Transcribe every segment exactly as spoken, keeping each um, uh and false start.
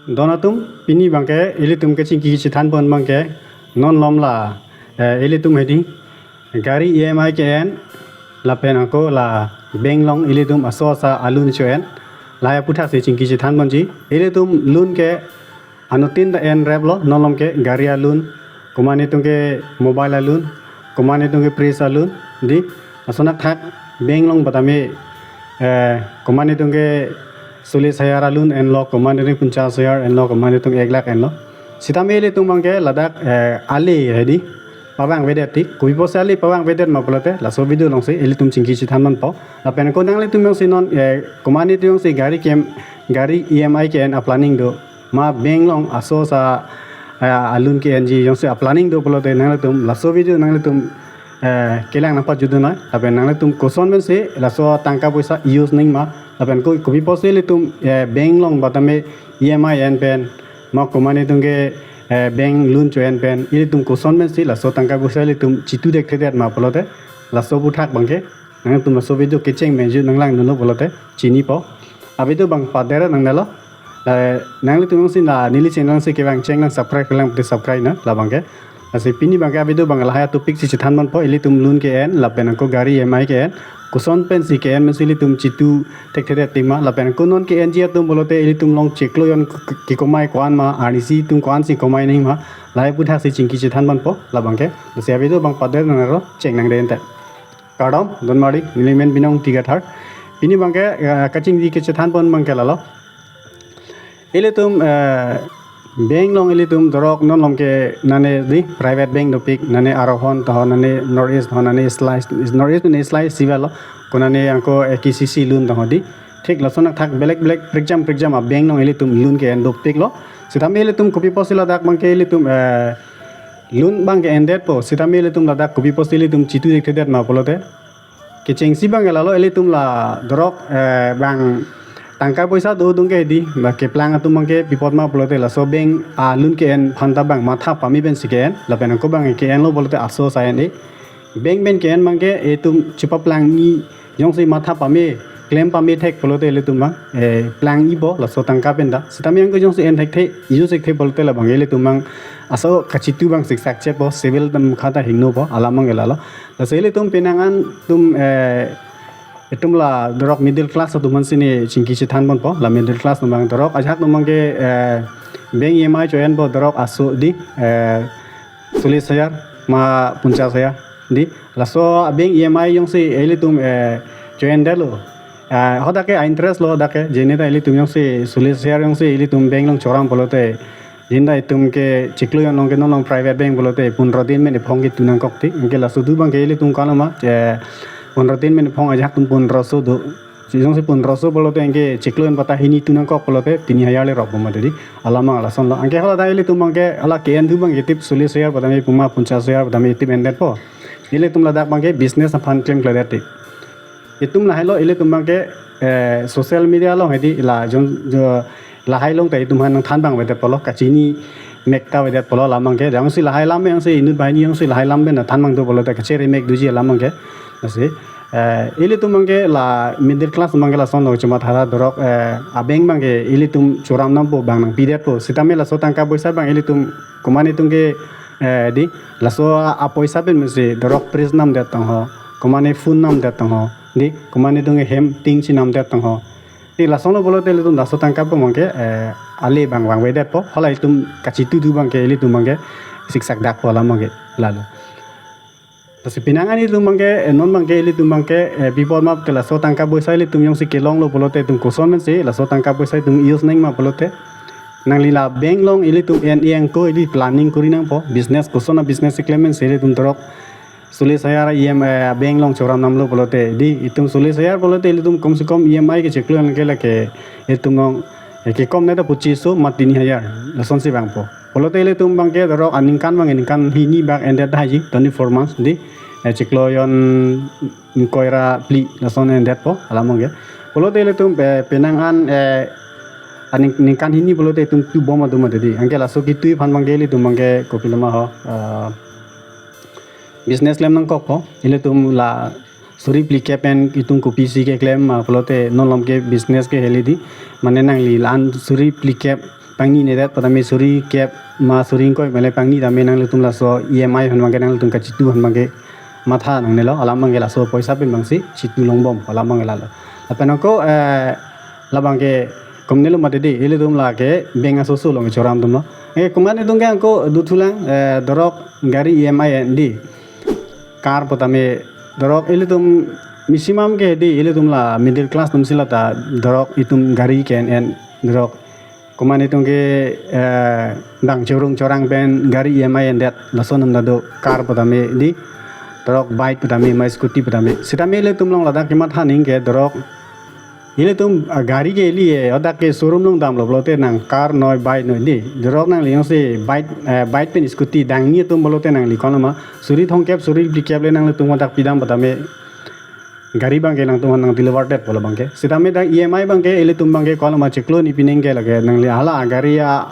Don atum, pini abangke ilitum kechingki chethanpon abangke non lom la, eh, ilitum hedi gari E M I ke-en lapen ako la bank along ilitum aso asa a-loan cho-en, lahai aputhaksi chingki chethanponji. Ilitum loan ke anuttin ta en replo, non lom ke gari a-loan, komat netum ke mobile a-loan, komat netum ke fridge a-loan, di, lason athak bank along batame, eh, komat netum ke solis hajar a-loan enlo, komat netum ponchas hajar enlo, komat netum ek lakh enlo. Sitame ilitum abangke ladak, eh, ale hedi pavang avedet ti, kopi apotsi ale pavang avedet ma pulote laso video alongsi ilitum chingki chethanponpo. Lapen ako nanglitum jongsi non, eh, komat netum jongsi gari kem, gari E M I ke-en a-planning do, ma bank along aso asa, eh, a-loan ke-enji jongsi a-planning do pulote nanglitum laso video nanglitum, eh, kelang nangpajut dunnoi. Lapen nanglitum koson pensi laso tangka poisa use nangji ma, lapen ko, kopi apotsi ilitum, eh, bank along batame E M I en pen, ma komat netum ke, eh, bank loan cho-en pen ilitum koson pensi laso tangka poisa ilitum chitu thekthedet ma pulote laso aputhak abangke nanglitum laso video kecheng menju nanglang dunlo pulote chinipo. A-video abang pader nangnelo. Eh, nanglitum jongsi la neli channel si kevang cheng nang subscribe kelang pute subscribe na labangke. Lasi pini abangke a-video abang lahai a-topic si chethanponpo, ilitum loan ke-en lapen ako gari E M I ke-en, koson pensi ke-en pensi ilitum chitu thekthedet ti ma, lapen ako non ke-enji atum pulote ilitum along chiklo jon k-, k-, kekomai ko-an ma, arnisi atum ko-ansi komai nangji ma, lahai aputhaksi chingki chethanponpo labangke. Lasi a-video abang pader nangnelo, cheng nangdet te. Kardom, don mari, neli men Binong Tigathar. Pini abangke, eh, kachingki kechethanpon abangke lalo. Ilitum, eh, bank along ilitum dorok non lom ke nane di private bank dopik, nane Arohon taho, nane North East taho, nane Slice, North East nane Slice si avelo, ko nane ako, eh, K C C loan taho di. Thik lason athak belek belek prekjam prekjam a-bank along ilitum loan ke-en dopiklo. Sitame ilitum kopi apotsi ladak abangke ilitum, eh, loan abangke endetpo, sitame ilitum ladak kopi apotsi ilitum chitu thekthedet ma pulote. Kechengsi abangke lalo, ilitum la dorok, eh, bang tangka poisa do adung ke di, ba keplang atum abangke pi apot ma pulote laso bank a-loan ke-en aphanta bang matha pame pensi ke-en, lapen ako abang ke-enlo pulote aso asa en-e. Bank pen ke-en abangke itum chepaplangji, jongsi matha pame, klem pame thek pulote ilitum abang, eh, plangjipo laso tangka pen ta. Sitame ako jongsi en thekthe, use thekthe pulote labang ilitum abang aso kachitu abang siksak chepo, CIBIL atum khata hingnopo, alam abangke lalo. Lasi ilitum penang an atum, eh, itum la dorok middle class atum aphansi neli chingki chethanponpo, la middle class atum abang dorok ajahak atum abangke, eh, bank E M I cho-enpo dorok aso di, eh, solis hajar ma ponchas hajar di. Laso a-bank E M I jongsi ilitum, eh, cho-endetlo, eh, hadak ke a-interest lo hadak ke, jene ta ilitum jongsi solis hajar jongsi ilitum bank along choram pulote, jinda itum ke chiklo jon along ke non along private bank pulote pondro din pen ephong ketu nangkok ti. Anke laso do abangke ilitum kaloma, eh, pondro din pen ephong ajahak atum pondroso do. Si jongsi pondroso pulote anke chiklo jon patta hini tu nangkok pulote tini hajar le rokpo mati di. Alam abang lasonlo. Anke hala ta ilitum abangke hala ke-en do abangke tip solis hajar patta me puma ponchas hajar patta me tip endetpo. Ilitum ladak abangke business aphan klemkledet ti. Itum lahailo ilitum abangke, eh, social media along hedi la jon jo lahai along ta itum aphan nangthan pangvedetpolo, kachini mek ta vedetpolo alam abangke. Jongsi lahai alam jongsi inut banghini jongsi lahai alam pen nangthan pangdo pulote kachere mek doji alam abangke. Lasi, eh, ilitum abangke la middle class abangke lasonlo, chuma thara dorok, eh, a-bank abangke ilitum choram nampo bang nangpidetpo. Sitame laso tangka poisa abang ilitum komat netum ke, eh, di, laso a, apoisa pen mesi dorok fridge namdet tangho, komat ne phone namdet tangho, di, komat netum ke hem ting chinamdet tangho. Di lasonlo pulote ilitum laso tangka pu abangke, eh, ale bang vangvedetpo, hala itum kachitu do abangke ilitum abangke siksak dakpo alam abangke lalo. Lasi penang an ilitum abangke, eh, non abangke ilitum abangke, eh, pi apot ma ke laso tangka poisa ilitum jongsi kelonglo pulote itum koson pensi laso tangka poisa itum use nangji ma pulote, nangli la bank along ilitum en-e ako ili planning kori nangpo, business koson a-business si klem pensi ilitum dorok solis hajar E M I, eh, bank along choram namlo pulote, di, itum solis hajar pulote ilitum kom se kom E M I ke chiklo jon ke lake itum along, eh, kekom neta pochiso ma tini hajar lasonsi vangpo. Pulote ilitum abangke dorok aningkan abang, ningkan hini bak endet haji, twenty-four months di, eh, chiklo jon ingkoi ra phli lason endetpo alam abangke. Pulote ilitum, eh, penang an, eh, aning, ningkan hini pulote itum tubom atum mati di. Anke laso ketui aphan abangke ilitum abangke kopiloma ho, eh, business klem nangkokpo. Ilitum la suri phlikep pen itum kopisi keklem ma pulote non along ke business ke heli di. Mane nangli la-an suri phlikep pangni nedet patame suri kep ma suri ingkoi mele pangni tame nanglitum laso E M I aphan abangke nanglitum kachitu aphan abangke matha nangnelo, alam abangke laso poisa pen abangsi chitu longbom alam abangke lalo. Lapen ako, eh, labangke komnelo mati di, ilitum lake bank asoso along choram atumlo. Eh, komat itum ke ako dothulang, eh, dorok gari E M I en di. Car patame dorok ilitum maximum ke di, ilitum la middle class atum si lata dorok itum gari ke en en dorok. Komat itum ke, eh, bang chorung chorang pen gari E M I endet lason atum ta do, car patame di, dorok bike patame ma scooty patame. Sitame ilitum along ladak kematha ning ke dorok ilitum, ah, gari ke ili, eh, hadak ke showroom along damlo pulote nang car noi bike noi di. Dorok nangli jongsi bike, eh, bike pen scooty dangni atum pulote nangli kono ma suri thomkep suri phlikep le nanglitum hadak pidam patame gari abangke nangtum aphan nang deliver detpo labangke. Sitame dak E M I abangke ilitum abangke kono ma chiklo ni pining ke lake nangli hala gari a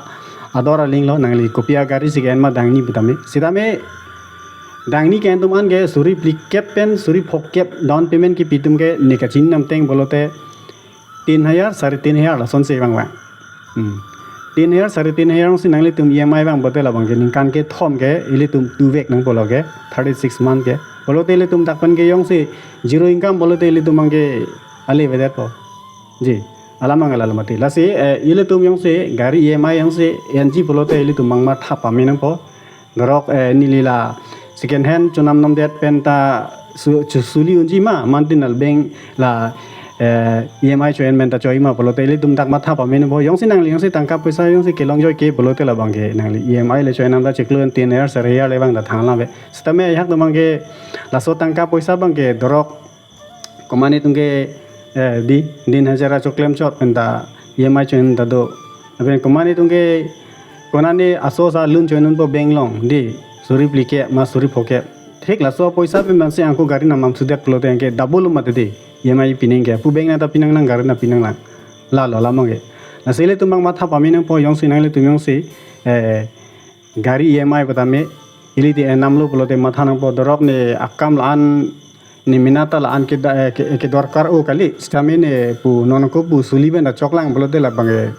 ador alinglo, nangli kopi agari si ke-en ma dangni patame. Sitame dangni ke-en atum an ke suri phlikep pen suri phokep down payment kepi atum ke ne kachinine ateng pulote tin hajar, sare tin hajar lasonsi vangvang. Hmm. Tin hajar, sare tin hajar si nanglitum E M I vang pulote labangke ningkan kethom ke ilitum tuvek nangpo lake, thirty six month ke. Pulote ilitum dak pen ke jongsi zero income pulote ilitum abangke ale vedetpo. Ji, alam abangke lalo mati. Lasi, eh, ilitum jongsi gari E M I jongsi enji pulote ilitum abang matha pame nangpo. Dorok, eh, neli la second hand chonam namdet pen ta su-, chu-, suli unji ma, mantin al bank la, eh, E M I cho-en pen ta choi ma pulote ilitum dak matha pame nangpo. Jongsi nangli jongsi tangka poisa jongsi kelong joike pulote labangke nangli E M I le cho-en nam ta chiklo tin hajar sare hajar le vang ta thanglang ve. Sitame ajahak atum abangke laso tangka poisa abangke dorok komat itum ke, eh, di, din hajira choklem chot pen ta E M I cho-en ta do. Lapen komat itum ke konane aso sa loan cho-en unpo bank along di, suri phlikep ma suri phokep. Thik laso poisa pen abangsi ako gari namam sudet pulote anke double mati di, E M I pining ke. Pu bank nang ta pinanglang, gari nang pinanglang. Lalo alam abangke. Lasi ilitum abang matha pame nangpo jongsi nanglitum jongsi, eh, gari E M I patame ili ti enamlo pulote matha nangpo, dorok ne akam la-an ne mena ta la-an ke da-, eh, ke, ke dorkar o kali, sitame ne pu non ako pu suli pen ta choklang pulote labangke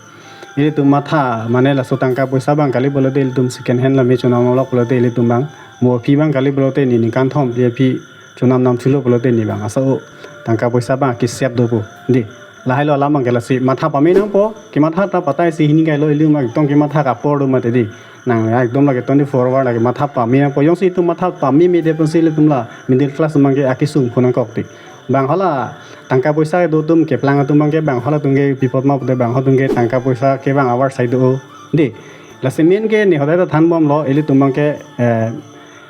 ilitum matha mane laso tangka poisa abang kali pulote ilitum second hand la me chonam lok pulote ilitum abang mo aphi abang kali pulote ne ningkan thom aphi chonam namthulo pulote ne abang asa o tangka poisa abang kesep dopo di. Lahai lo alam abangke lasi matha pame nangpo, kematha ta patai si hini kailo, ilitum ekdom kematha kapor do mati di. Nang ekdom lake twenty four hour lake matha pame nangpo. Jongsi itum matha pameme det pensi ilitum la middle class abangke akesung phonangkok di. Bang hala tangka poisa do atum keplang atum abangke bang hala atum ke bipot ma pute bang hala atum ke tangka poisa ke bang avar sai do di. Lasi main ke ne hodai ta thanbomlo ilitum abangke, eh,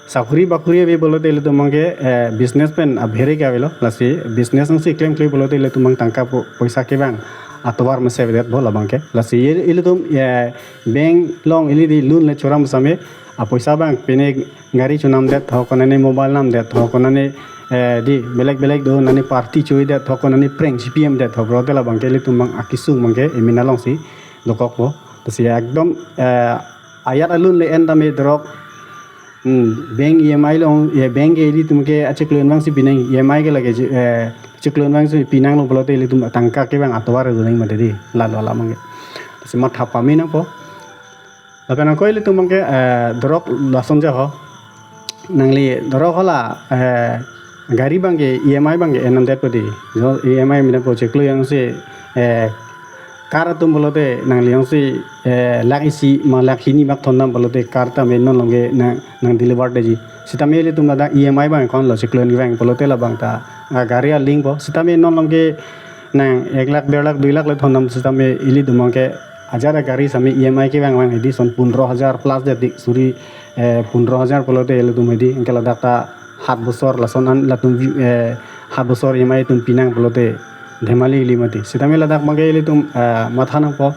sakuri bakuri ave pulote ilitum abangke, eh, business pen abhere ke avelo. Lasi business nangsi klemkle pulote ilitum abang tangka po-, poisa ke bang atovar mese vedetpo labangke. Lasi il-, ilitum, eh, bank along ili di loan le choram same apoisa abang pine gari chonam det ho, konane mobile nam det ho, konane, eh, di belek belek do nane party choi det ho, konane prank C P M det ho pulote labangke ilitum abang akesung abangke emena alongsi dokokpo. Lasi ekdom, eh, ajat a loan le en tame dorok, hmm, bank E M I along, ye bank ke ilitum ke achiklo abangsi pinang, E M I ke lake, eh, chiklo abangsi pinanglo pulote ilitum tangka ke bang atovar do nang mati di, lalo alam abangke. Lasi matha pame nangpo. Lapen ako ilitum abangke, eh, dorok lason ja ho. Nangli dorok hala, eh, gari abangke E M I abangke enam detpo di. Jo E M I mena po chiklo jongsi, eh, car atum pulote nangli jongsi, eh, lakh isi ma lakh hini mak thondam pulote car ta me non along ke nang, nang deliver detji. Sitame ilitum ladak E M I abang konlo chiklo ni abang pulote labang ta, ah, gari alingpo. Sitame non along ke nang ek lakh, der lakh, dui lakh le thondam sitame ilitum abangke ajat a gari same E M I ke bang bang hedi son pundro hajar plus jadi suri, eh, pundro hajar pulote ilitum hedi anke ladak ta hat bosor lason an latum, eh, hat bosor E M I atum pinang pulote dhemali ili mati. Sitame ladak abangke ilitum, eh, matha nangpo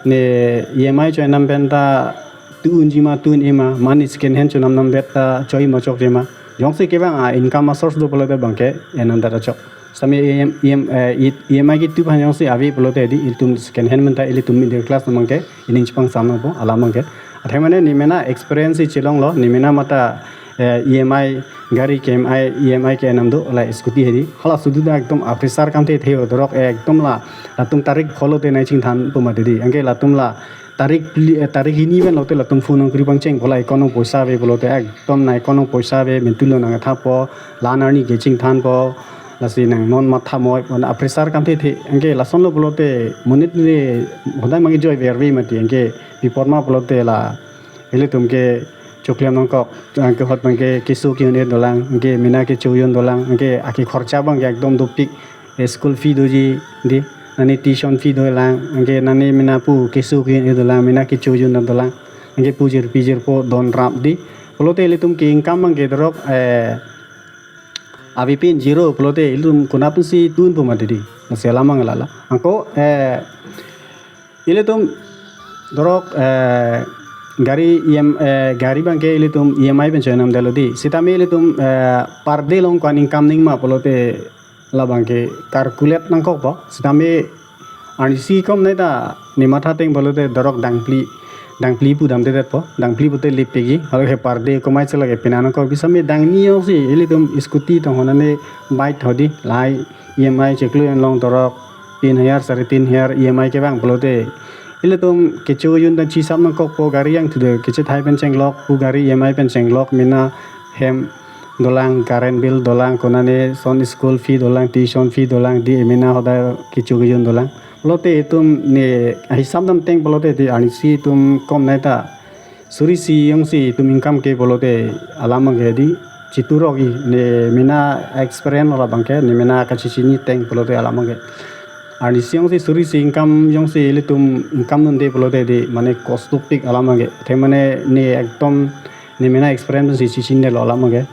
ne E M I cho-en nam pen ta tu unji ma tu un-e ma, mane second hand chonam nam det ta choi ma chokche ma. Jongsi ke bang a income a source do pulote abangke enam det ta chok. Sitame E M, E M, eh, E M I ketup aphan jongsi ave pulote di ilitum second hand pen ta ilitum middle class atum abangke ining chepangsampo alam abangke. Athe mane ne mena experience si chelonglo, ne mena mata, eh, E M I gari ke E M I, E M I ke enam do la scooty hedi. Hala sudu ta ekdom a pressure kam the the dorok ekdom la latum tarik follow te nai chingthanpo mati di. Anke latum la tarik phli, eh, tarik hini pen lote latum phone nangkuri pangcheng po, la account along poisa ave pulote, ekdom nang account along poisa ave, mentu lo nang thapo, la-an arni ke chingthanpo, lasi nang non matha moi, bon a pressure kam thethe, anke lason lo pulote, monit le hodai mangi joy verve mati, anke pi apot ma pulote la, ilitum ke choklem nangkok, anke hot abang ke keso ke-un-e dolang, anke mena kecho un dolang, anke akekhorcha abang ke ekdom dopik, eh, school fee doji, dei, nani tuition fee dolang, anke nani mena pu keso ke-un-e dolang, mena kecho un dolang, anke pujir pijir po don rap, dei. Pulote ilitum ke income abang ke dorok, eh, ave pen zero pulote ilitum konat pensi tun po mati, dei. Lasi alam abang lala. Anke, eh, ilitum dorok, eh, gari E M, eh, gari abang ke ilitum E M I pen choinam detlo, dei. Sitame ilitum, eh, per day along ko-an income ning ma pulote labang ke calculate nangkok po. Sitame arnisi kom nai ta ne matha ateng pulote dorok dangphli, dangphli pu damde det po. Dangphli pute lip pegi. Halo ke per day komai chelake pena nangkok. Bisame dangni jongsi ilitum scooty tong ho, nane bike ho, dei, lahai E M I chiklo along dorok tin hajar, sare tin hajar E M I kevang pulote, ilitum kecho un ta chisap nangkok po, gari jangthu do kechethai pen chenglok, pu gari E M I pen chenglok, mena hem dolang, current bill dolang, konane son school fee dolang, tuition fee dolang, dei, mena hodai kecho un dolang. Pulote itum ne hisap dam ateng pulote, dei, arnisi itum kom nai ta suri isi jongsi itum income ke pulote alam abang ke, dei, chiturok-i, ne mena experience lo labang ke, ne mena kachechini ateng pulote alam abang ke. Arnisi jongsi suri isi income jongsi ilitum income dunde pulote, dei, mane kosto pik alam abang ke. Te mane ne ekdom ne mena experience si chechini detlo alam abang ke.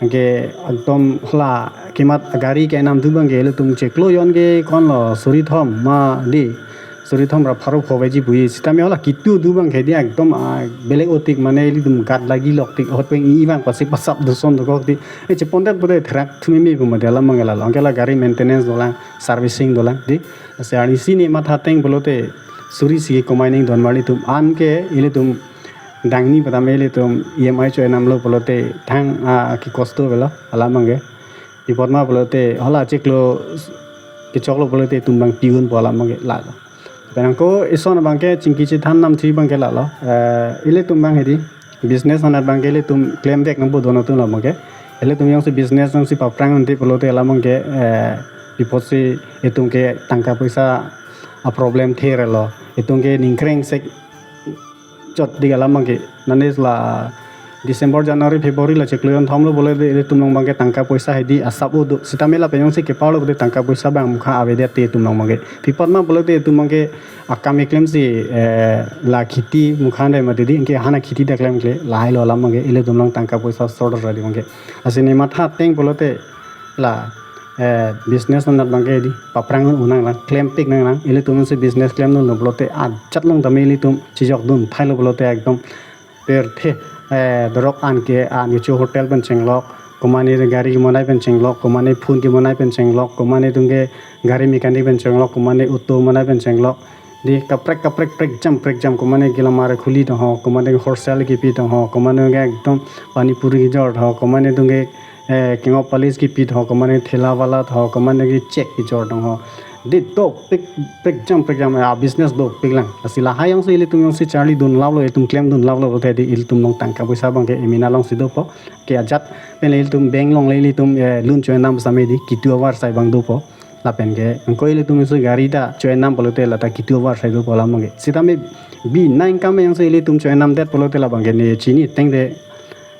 Anke ekdom hala kemat gari ke-enam do abang ke ilitum chiklo jon ke ko-an lo, suri thom ma, dei, suri thom ra pharo pho veji puji. Sitame hala kitu do abang ke, dei, ekdom, ah, belek otik, mane ilitum gat lagi lok tik, hot pen i vang pasi pasap doson dokok, dei. Eh, chepon det pulote therak thumeme pu mati, alam abang lalo. Anke la gari maintenance dolang, servicing dolang, dei. Lasi arnisi ne matha ateng pulote suri isi komai ning don marli atum, anke ilitum dangni petame ilitum E M I choinamlo pulote thang, ah, kekosto avelo alam abang ke. Pi apot ma pulote hala chiklo kechoklo pulote itum abang pi-un po alam abang ke, lalo. Penang ko ison abang ke chingki chethan nam thi abang ke lalo. Eh, ilitum abang hedi business anat abang ke ilitum klemvek nangpo, don atum labang ke. Ilitum jongsi business jongsi paphrang unde pulote alam abang ke, eh, pi apotsi itum ke tangka poisa a problem therlo. Itum ke ningkreng sek chot, dei, alam abang ke. Nane la December, January, February la chiklo jon thomlo pulote ilitum along abang ke tangka poisa hedi asap-o do. Sitame lapen jongsi kepalo pulote tangka poisa abang mukha avedet te itum along abang ke. Pi apot ma pulote itum abang ke akam keklemsi, eh, la kheti mukha ave mati, dei, anke hala kheti ta klemkle, lahai lo alam abang ke, ilitum along tangka poisa short ra, dei, abang ke. Lasi ne matha ateng pulote la, eh, business anat abang ke, dei, paphrang un nanglang, klempik nanglang. Ilitum si business klemdunlo pulote ajat along tame ilitum chijok dun thailo pulote ekdom pirthe, eh, dorok an ke, an kecho hotel pen chenglok, komane gari kemonai pen chenglok, komane phone kemonai pen chenglok, komane atum ke gari mechanic pen chenglok, komane auto monai pen chenglok, dei, kaprek kaprek prekjam prekjam, komane ke lamar khuli tong ho, komane ke wholesale kepi tong ho, komane ke ekdom pani puri kejor tong ho, komane atum ke, eh, king of police kepi tong ho, komane thela wala tong ho, komane ke chek kejor tong ho. Dei, dopik prekjam prekjam, ah, business dopik lang. Lasi lahai jongsi ilitum jongsi charli dun laplo, itum klemdun laplo pulote, dei, ilitum along tangka poisa abang ke emena alongsi dopo. Ke ajat pen le ilitum bank along le ilitum, eh, loan choinam sitame, dei, kitu avarsai abang dopo. Lapen ke anke ilitum jongsi gari ta choinam pulote lata kitu avarsai dopo alam abang ke. Sitame bina income jongsi ilitum choinam det pulote labang ke ne chini ateng te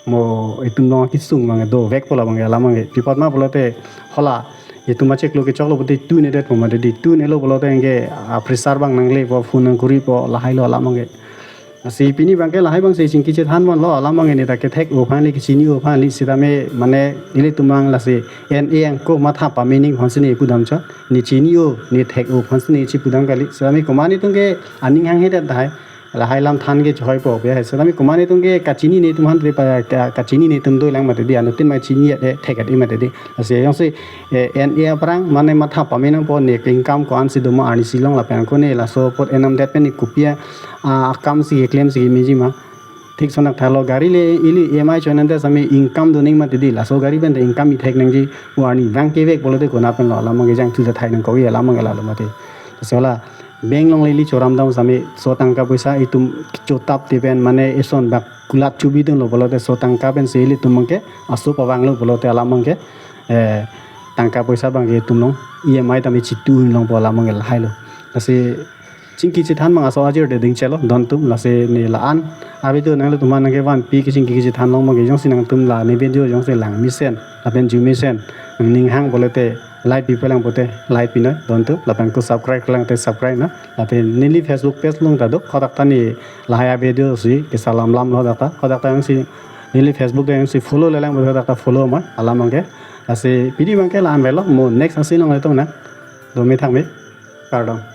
mo itum along kesung abang ke dovek po labang ke, alam abang ke. Pi apot ma pulote hala itum achiklo kechoklo pulote tun-edet po mati, dei, tun-elo pulote anke a pressure abang nangle po, phone nangkuri po, lahai lo alam abang ke. Lasi pini abang ke lahai abang si chingki chethan ponlo, alam abang ke ne ta kethek-o aphan le, kechini-o aphan le, sitame mane ilitum abang lasi en-e angko matha pame ning aphansi ne pudam chot, ne chini-o, ne thek-o aphansi ne chipudam kali. Sitame komane atum ke aning hanghedet tahai. Lahai lam than ke chehoi po pe hai. Sitame komane atum ke kachinine atum aphan te pa, ka-, kachinine atum dolang mati, dei, anuttin ma chini-et, eh, thek-et mati, dei. Lasi jongsi, eh, en-e aphrang mane matha pame nangpo, ne ke income ko-ansi do ma arnisi along, lapen ko ne laso apot enamdet pen ne kopi a, ah, akam si klemsi meji ma. Thik sonak thalo, gari le ili E M I choinam det sitame income doning mati, dei. Laso gari pen te income ithek nangji, arni vang kevek pulote konat pen lo, alam abang ke jangthu ta thai nangkok-i, alam abang ke lalo mati. Lasi hala bank along ili choram dam sami, so tangka poisa itum chotap ti pen mane eson bak kulat chobidunlo pulote, so tangka pensi ilitum abangke aso pavanglo pulote alam abangke, eh, tangka poisa abangke itum along E M I tame chitu longpo, alam abangke lahailo. Lasi chingki chethan abang aso ajir de dingchelo don atum. Lasi ne la-an avideo nanglitum aphan nangkevanpi kechingki kechethan along abangke, jongsi nangtum la ne video jongsi lang mesen lapen ju mesen nangning hang pulote, like pipelang pulote like pinoi don atum, lapen ko subscribe lang te subscribe noi. Lapen neli Facebook page along ta do, hadak ta ne lahai avideo si kesalam lamlo hadak ta. Hadak ta jongsi neli Facebook ta jongsi follow lelang pulote hadak ta follow noi, alam abangke. Lasi pini abangke la-an avelo, mo next asi along ilitum nangdome thangme. Kardom.